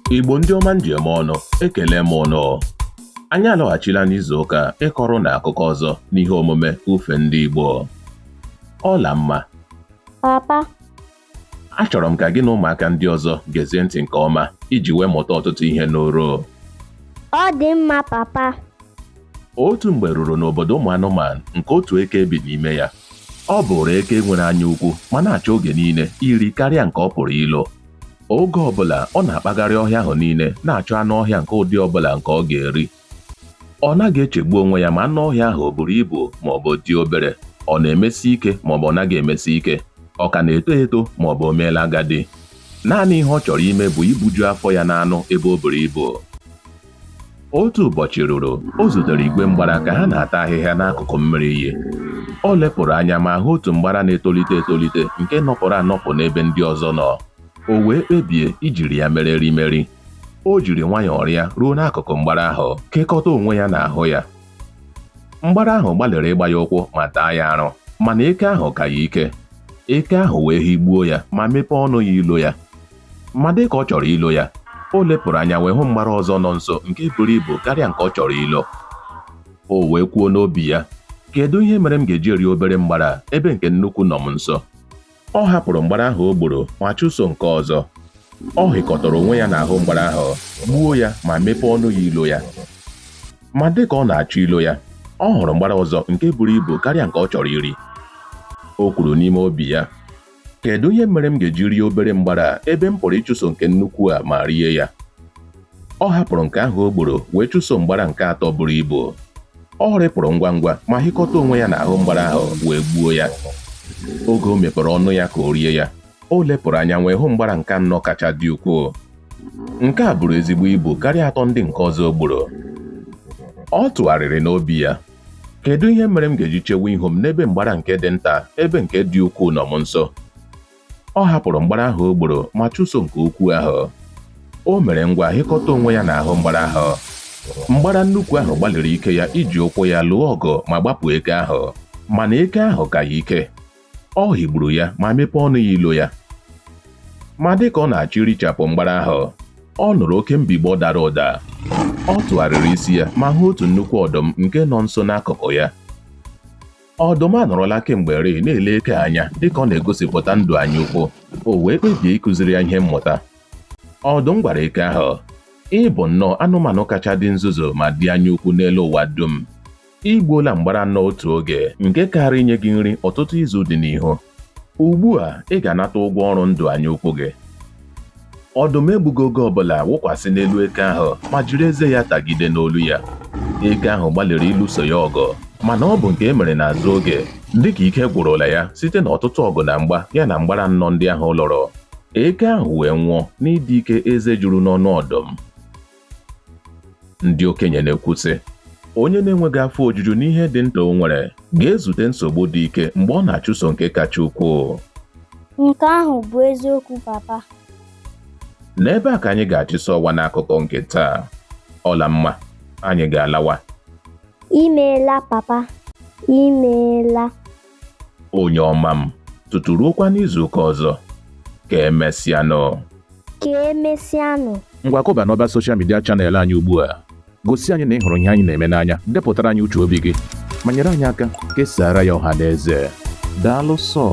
Igbo ndị ọma m ji eme ọnụ, ekele m ụnụ. Anyị alọghachila n'izu ụka ịkọrọ ụnụ akụkọ ọzọ n'ihe omume Ufe Ndị Igbo. Ọlamma. Papa. Achọrọ m ka gị na ụmụaka ndị ọzọ gezie ntị nke ọma iji wee mụta ọtụtụ ihe n'oru. Ọ dị mma, papa. Otu mgbe ruru n'obodo ụmụ anụmanụ nke otu eke bi n'ime ya. Ọ bụrụ eke nwere anya ukwu ma na-achọ oge niile iri karịa nke ọ pụrụ ilo. Oge ọbụla ọ na-akpagharị ọhịa ahụ niile na-achọ anụ ọhịa nke ụdị ọbụla nke ọ ga-eri. Ọ naghị echegbu onwe ya ma anụ ọhịa ahụ o buru ibu ma ọ bụ dị obere, ọ na-emesi ike ma ọ bụ ọ naghị emesi ike, ọ ka na-eto eto ma ọ bụ o meela agadi. Naanị ihe ọ chọrọ ime bụ ibuju afọ ya n'anụ ebe o buru ibu. Otu ụbọchị ruru, o zutere igwe mgbara ka ha na-ata ahịhịa n'akụkụ mmiri iyi. O lepụrụ anya ma hụ otu mgbara na-etolite etolite nke nọpụrụ anọpụ n'ebe ndị ọzọ nọ. O wee kpebie ijiri ya mere erimeri. O jiri nwayọọ rịa ruo n'akụkụ mgbara ahụ, kekọta onwe ya n'ahụ ya. Mgbara ahụ gbalịrị ịgba ya ụkwụ ma taa ya arụ, mana eke ahụ ka ya ike. Eke ahụ wee higbuo ya ma mepee ọnụ ya ilo ya. Ma dịka ọ chọrọ ilo ya, o lepụrụ anya wee hụ mgbara ọzọ nọ nso nke buru ibu karịa nke ọ chọrọ ilo. O wee kwuo n'obi ya, Kedu ihe mere m ga-eji rie obere mgbara ebe nke nnukwu nọ m nso? Ọ hapụrụ mgbara ahụ o gburu ma chụso nke ọzọ. Ọ hịkọtara onwe ya n'ahụ mgbara ahụ, gbuo ya ma mepee ọnụ ya ilo ya. Ma dịka ọ na-achọ ilo ya, ọ hụrụ mgbara ọzọ nke buru ibu karịa nke ọ chọrọ iri. O kwuru n'ime obi ya, Kedu ihe mere m ga-eji rie obere mgbara a ebe m pụrụ ịchụso nke nnukwu a ma rie ya? Ọ hapụrụ nke ahụ o gburu wee chụso mgbara nke atọ buru ibu. Ọ rịpụrụ ngwa ngwa ma hịkọta onwe ya n'ahụ mgbara ahụ wee gbuo ya. Oge o mepere ọnụ ya ka o rie ya, o lepụrụ anya wee hụ mgbara nke anọ kacha dị ukwuu. Nke a buru ezigbo ibu karịa atọ ndị nke ọzọ o gburu. Ọ tụgharịrị n'obi ya, Kedu ihe mere m ga-eji chewe ihu m n'ebe mgbara nke dị nta ebe nke dị ukwuu nọ m nso? Ọ hapụrụ mgbara ahụ o gburu ma chụso nke ukwu ahụ. O mere ngwa hịkọta onwe ya n'ahụ mgbara ahụ. Mgbara nnukwu ahụ gbalịrị ike ya iji ụkwụ ya lụọ ọgụ ma gbapụ eke ahụ, mana eke ahụ ka ya ike. Ọ higburu ya ma mepee ọnụ ya ilo ya. Ma dịka ọ na-achọ irichapụ mgbara ahụ, ọ nụrụ oke mbigbọ dara ụda. Ọ tụgharịrị isi ya ma hụ otu nnukwu ọdụm nke nọ nso n'akụkụ ya. Ọdụm anọrọla kemgbe rịị na-ele eke anya dịka ọ na-egosipụta ndụ anya ukwu. O wee kpebie ịkụziri ya ihe mmụta. Ọdụm gwara eke ahụ, Ị bụ nnọọ anụmanụ kacha dị nzuzu ma dị anya ukwu n'elu ụwa dum. I gbuola mgbara anọ otu oge nke kaara inye gị nri ọtụtụ izu dị n'ihu. Ugbu a ị ga-anata ụgwọ ọrụ ndụ anya ukwu gị. Ọdụm egbughị oge ọbụla wụkwasị n'elu eke ahụ ma jiri eze ya tagide n'olu ya. Eke ahụ gbalịrị ịlụso ya ọgụ mana ọ bụ nke e mere n'azụ oge dịka ike gwụrụla ya site n'ọtụtụ ọgụ na mgba ya na mgbara anọ ndị ahụ lụrụ. Eke ahụ wee nwụọ n'ịdị ike eze juru n'ọnụ ọdụm. Ndị okenye na-ekwu sị, onye na-enweghị afọ ojuju n'ihe dị nta o nwere ga-ezute nsogbu dị ike mgbe ọ na-achụso nke kacha ukwuu. Nke ahụ bụ eziokwu, papa. N'ebe a ka anyị ga-achịsa ọwa n'akụkọ nke taa. Ọlamma, anyị ga-alawa. Imeela, papa. Imeela. Onye ọma m, tutu ruokwa n'izu ụka ọzọ. Ka emesịanụ. Ka emesịanụ. Ngwa kụba n'ọba social media channel anyị ugbu a. Gosi anyị na ị hụrụ ihe anyị na-eme n'anya, depụtara anyị uche obi gị, ma nyere anyị aka kesaara ya ọha na eze. Daalụ sọ.